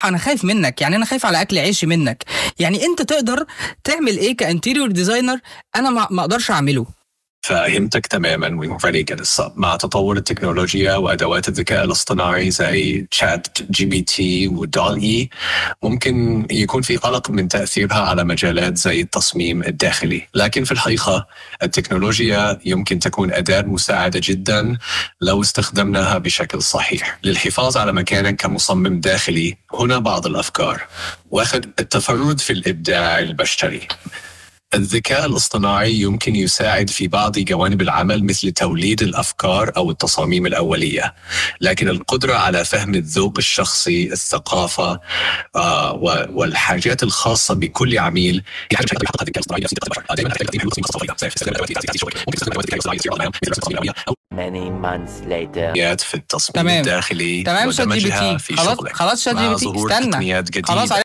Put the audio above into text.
انا خايف منك، يعني انا خايف على اكل عيشي منك. يعني انت تقدر تعمل ايه ك interior designer انا ما اقدرش اعمله؟ فهمتك تماما وفريق. مع تطور التكنولوجيا وادوات الذكاء الاصطناعي زي ChatGPT و DALL-E، ممكن يكون في قلق من تاثيرها على مجالات زي التصميم الداخلي، لكن في الحقيقة التكنولوجيا يمكن تكون اداه مساعدة جدا لو استخدمناها بشكل صحيح. للحفاظ على مكانك كمصمم داخلي، هنا بعض الافكار. 1، التفرد في الابداع البشري. الذكاء الاصطناعي يمكن يساعد في بعض جوانب العمل مثل توليد الافكار او التصاميم الاوليه، لكن القدرة على فهم الذوق الشخصي، الثقافة والحاجات الخاصة بكل عميل هي حاجة يحققها الذكاء الاصطناعي بنفس دقة البشر. دائما تحتاج تقديم حلول تصميم خاصة. استخدام أدوات لتعزيز شغلك. ممكن تستخدم أدوات الذكاء الاصطناعي للاستشارة مثل التصاميم الأولية أو Many months later. في التصميم تمام. الداخلي تمام، شات جي بي ودمجها تي في خلاص شغلك. خلاص، شات جي مع بي تي ظهور استنى تقنيات خلاص. جديدة